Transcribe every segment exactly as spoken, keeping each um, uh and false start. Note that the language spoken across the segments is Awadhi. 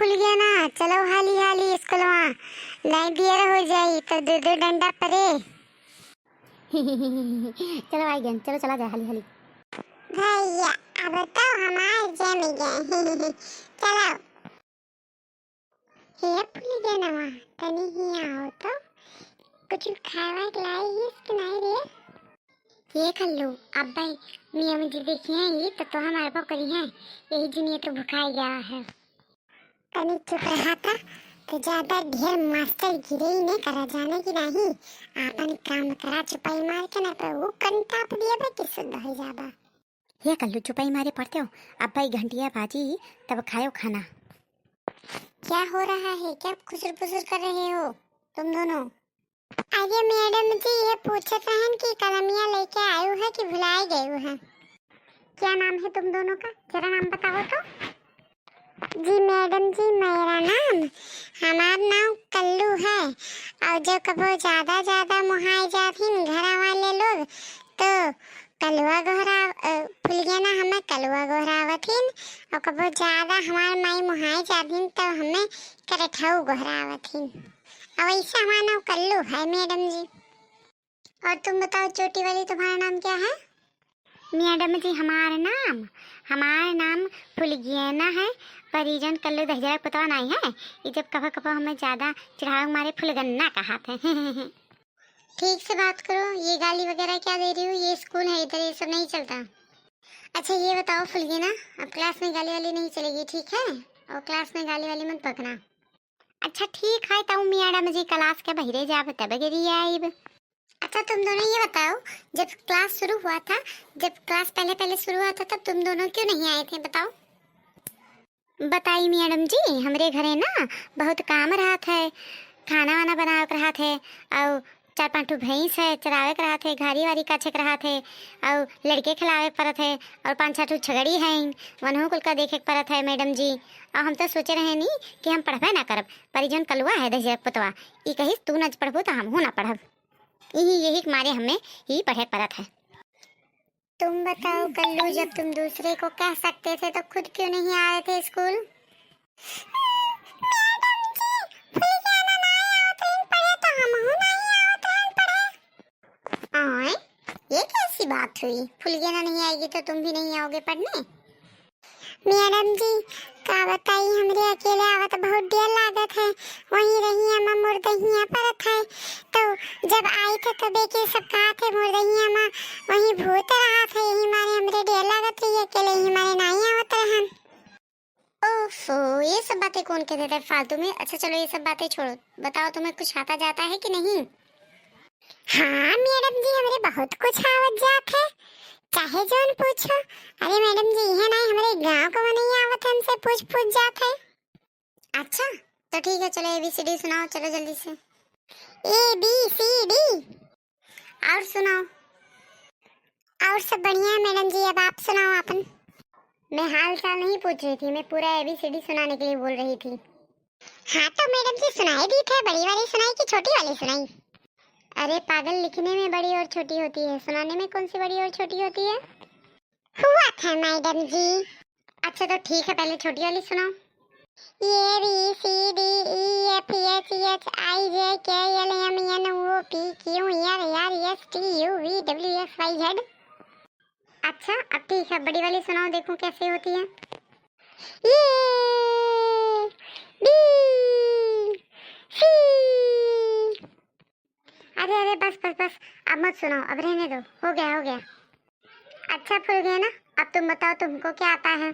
फुलगेना, चलो हाली हाली स्कूलवा, नहीं देर हो जाई तो दो दो डंडा परे। चलो आई गन, चलो चला जाए हाली हाली। भैया, अब तो हमार जम गए। चलो। हे फुलगेनवा, तनी हियाँ आओ तो, कुछ खाए वाए के लाई हिस कि नहीं रे? ये कल्लू, अब्बे मियाँ जी देखिहैं, तो, तो हमारे पकड़ी हैं, यही जुनिया तो भुखाई गया है। तनी चुप रहा था, तो ज्यादा ढेर मास्टर गिरे ही नहीं करा, जाने की नहीं, आपन काम करा चुपाई मार के, ना तो वो कंटाप दिया बा कि शुद्ध हो जाबा। हे कल्लू, चुपाई मारे पड़ते हो, अब्बे घंटिया बाजी तब खायो खाना। क्या हो रहा है, क्या खुसर फुसर कर रहे हो तुम दोनों? अरे मैडम जी, ये पूछत रहन कि कलमिया लेके आयु है कि भुलाए गयु है? क्या नाम है तुम दोनों का, जरा नाम बताओ तो। जी मैडम जी, मेरा नाम, हमार नाम कल्लू है। और जो कबो ज्यादा ज्यादा मुहाए जात हिन घरा वाले लोग, तो कलुआ गोहरा, अ, फुलगेना हमें कलुआ गोहरावत हिन। और कबो ज्यादा हमार माई मुहाए जात हिन, तो हमें करठऊ गोहरावत हिन। और वैसे हमार नाम कल्लू है मैडम जी। और तुम बताओ चोटी वाली, तुम्हारा नाम क्या है? मैडम जी, हमार नाम, हमार नाम फुलगेना है, पर ई जौन कल्लू दहिजरा पुतवा नाई है, ई जब कभो कभो हमें ज्यादा चिढ़ावे के मारे फुलगन्ना कहात है। ठीक से बात करो, ये गाली वगैरह क्या दे रही हो? ये स्कूल है, इधर ये सब नहीं चलता। अच्छा ये बताओ फुलगेना, अब क्लास में गाली वाली नहीं चलेगी, ठीक है? और क्लास में गाली वाली मत बकना। अच्छा ठीक है, तब मैडम जी क्लास के बहिरे जाब तब गिरी आइब। अच्छा तुम दोनों ये बताओ, जब क्लास शुरू हुआ था, जब क्लास पहले पहले शुरू हुआ था, तब तुम दोनों क्यों नहीं आए थे, बताओ? बताई मैडम जी, हमरे घरे ना बहुत काम रहत है, खाना वाना बनावे के रहत है, और चार पाँच ठो भैंस है, चरावे के रहत है, घारी वारी काछे के रहत है, और लड़के खिलावे के परत है, और पाँच छह ठो छगड़ी है, वनहू कुल का देखे के परत है मैडम जी। और हम तो सोचे रहे नी कि हम पढ़बे ना करब, पर ई जौन कलुआ है दहिजरा पुतवा, ई कहिस तू ना पढ़बू तो हमहू ना पढ़ब। यही, यही के मारे हमें ही पढ़े के परत है। तुम बताओ कल्लू, जब तुम दूसरे को कह सकते थे तो खुद क्यों नहीं आए थे स्कूल? मैडम जी, फुलगेना नहीं आवत रही पढ़े तो हमहू नहीं आवत रही पढ़े। आए, ये कैसी बात हुई? फुलगेना नहीं आएगी तो तुम भी नहीं आओगे पढ़ने? मैडम जी, का बताई, हमरे अकेले आवत बहुत डर लागत है। वहीं रहिया मा मुर्दहिया परत है, तो जब आई थे तबे के सब कहा थे मुर्दहिया मा वहीं भूत रहा था, यही मारे हमरे डर लागत रही, अकेले यही मारे नाई आवत रहन। ओफो, ये सब बातें कौन कह देता है फालतू में? अच्छा चलो, ये सब बातें छोड़ो, बताओ तुम्हें कुछ आता जाता है कि नहीं? हाँ मैडम जी, हमरे बहुत कुछ आवत जात है, चाहे जौन पूछो। अरे मैडम जी, यह नहीं, हमरे गांव को नहीं आवत है, हमसे पूछ पूछ जात है। अच्छा तो ठीक है, चलो एबीसीडी सुनाओ, चलो जल्दी से। एबीसीडी। और सुनाओ। और सब बढ़िया है मैडम जी, अब आप सुनाओ आपन। मैं हाल चाल नहीं पूछ रही थी, मैं पूरा एबीसीडी सुनाने के लिए बोल रही थी। हाँ तो मैडम जी, सुनाई दी थे, बड़ी वाली सुनाई कि छोटी वाली सुनाई? अरे पागल, लिखने में बड़ी और छोटी होती है, सुनाने में कौन सी बड़ी और छोटी होती है? हुआ था मैडम जी। अच्छा तो ठीक है, पहले छोटी वाली सुनाओ। A B C D E F G H I J K L M N O P Q R S T U V W X Y Z। अच्छा अब ठीक है, बड़ी वाली सुनाओ, देखूं कैसे होती है। A B C। अरे अरे बस बस बस, अब मत सुनाओ, अब रहने दो, हो गया हो गया। अच्छा फुलगेना, अब तुम बताओ तुमको क्या आता है?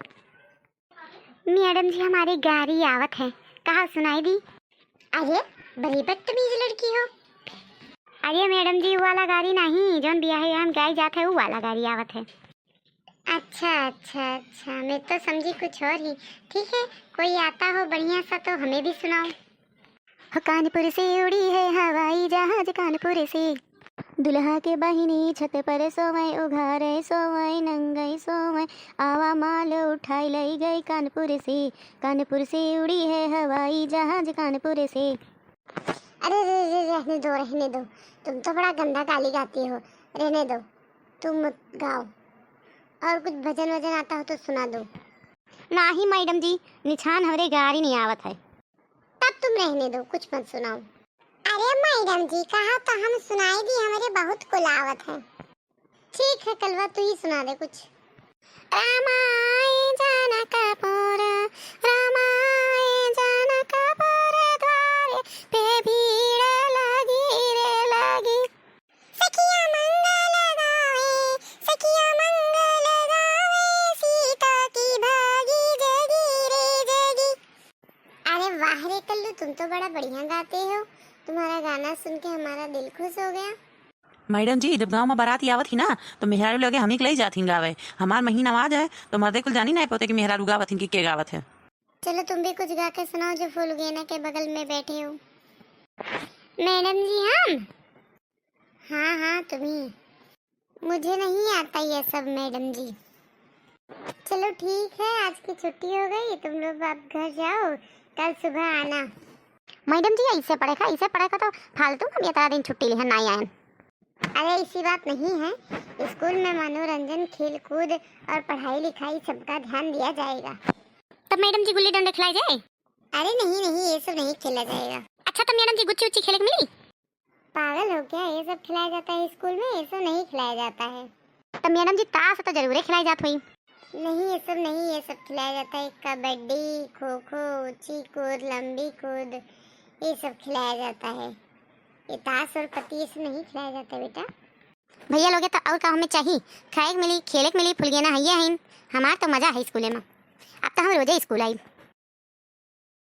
मैडम जी हमारे गारी आवत है, कहा सुनाई दी? अरे बड़ी बदतमीज लड़की हो। अरे मैडम जी वो वाला गारी नहीं, जौन बियाह हम गाई जात है वो वाला गारी आवत है। अच्छा अच्छा अच्छा, मैं तो समझी कुछ और ही। ठीक है, कोई आता हो बढ़िया सा तो हमें भी सुनाओ। हो कानपुर से उड़ी है हवाई जहाज, कानपुर से। दुल्हा के बहिनी छत पर सोवै, उघारै सोवै, नंगै सोवै, आवा माल उठाई लै गई कानपुर से। कानपुर से उड़ी है हवाई जहाज, कानपुर से। अरे रे रे, रहने दो, रहने दो, तुम तो बड़ा गंदा गाली गाती हो, रहने दो, तुम मत गाओ। और कुछ भजन वजन आता हो तो सुना दो। नाही मैडम जी, निछान हमरे गारी नहीं आवत है। तब तुम रहने दो, कुछ मत सुनाओ। अरे मैडम जी, कहा तो हम सुनाई दी, हमरे बहुत कुल आवत है। ठीक है कलवा, तू ही सुना दे कुछ। रामाय जनकपुर, रामाय जनकपुर द्वार पे भीड़ लगी रे लगी। सखिया मंगल गावे, सखिया मंगल गावे, सीता की भागी जगी रे जगी। अरे वाह रे कल्लू, तुम तो बड़ा बढ़िया गाते हो। तुम्हारा गाना सुन के हमारा दिल खुश हो गया। मैडम जी, जब गाँव मा बराती आवत ही ना, तो मेहरारू लगे हमही के लई जात ही गावे। हमार महीन आवाज है, तो मर्दे कुल जानी नाहीं पोते कि मेहरारू गावत ही कि के गावत है। चलो तुम भी कुछ गा के सुनाओ, जो फूल गेना के बगल में बैठे हो। मैडम जी, हम? हाँ, हाँ, तुम्ही। मुझे नहीं आता ये सब, मैडम जी। चलो ठीक है, आज की छुट्टी हो गई, तुम लोग अब घर जाओ, कल सुबह आना। मैडम जी, ऐसे पढ़े का, ऐसे पढ़े का तो फालतू हम इतना दिन छुट्टी लिहन नाहीं आयन। अरे, ऐसी बात नहीं है, स्कूल में मनोरंजन, खेल कूद और पढ़ाई लिखाई सबका ध्यान दिया जाएगा। तब मैडम जी, गुल्ली डंडा खिलाया जाए? अरे नहीं, नहीं, ये सब नहीं खेला जाएगा। अच्छा, तब मैडम जी, गुच्ची उच्ची खेले के मिली? पागल हो क्या? ये सब खिलाया जाता है स्कूल में? ये सब नहीं खिलाया जाता है। तब मैडम जी, ताश तो जरूरे खिलाए जात होई। नहीं, ये सब नहीं, ये सब खिलाया जाता है, कबड्डी, खो खो, ऊंची कूद, लंबी कूद, ये सब खिलाया जाता है। ये ताश और पत्ती, ये सब नहीं खिलाया जाता बेटा। भैया लोगे, तो और का हमें चाही? खाए के मिली, खेले के मिली, फुलगेना हइये हइन। हमार तो मजा है स्कूले में। अब तो हम रोजे स्कूल आई।